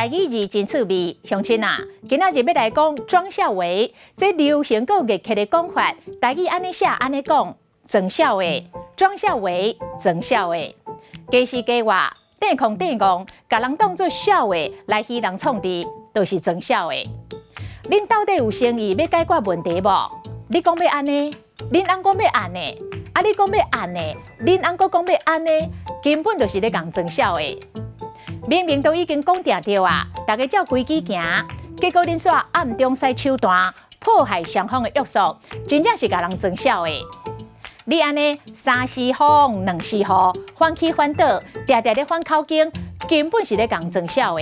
台語字真趣味，鄉親啊，今仔日欲來講裝痟話，這流行閣熱起的講法，台語按呢寫按呢講，裝痟話，裝痟話，裝痟話，假是假話，硩空硩戇，共人當做笑話來欺人創治，就是裝痟話。恁到底有誠意欲解決問題無？你講欲按呢，恁翁講欲按呢，啊你講欲按呢，恁翁閣講欲按呢，根本就是咧共裝痟話。明明都已經講定著啊，逐家照規矩行，結果恁煞暗中使手段破壞雙方的約束，真正是共人裝痟話。你按呢三時風兩時雨，反起反倒，定定咧反口經，根本是咧共裝痟話。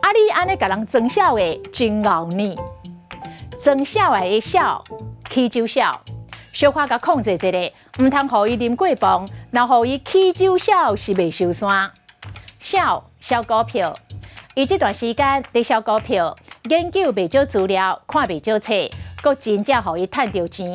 啊你按呢共人裝痟話，真𠢕呢。裝痟話的痟，起酒痟，小可共控制一下，毋通予伊啉過磅，若予伊起酒痟是袂收山。痟燒股票，伊這段時間佇燒股票，研究袂少資料，看袂少冊，閣真正予伊趁著錢。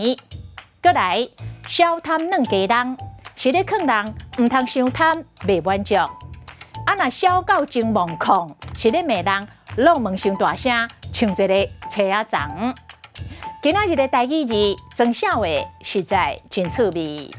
閣來，小貪軟雞籠，是咧勸人毋通傷貪，袂滿足。啊，若痟到真妄控，是咧罵人挵物傷大聲，像一个車仔叢。今仔日的台語字裝痟話，實在真趣味。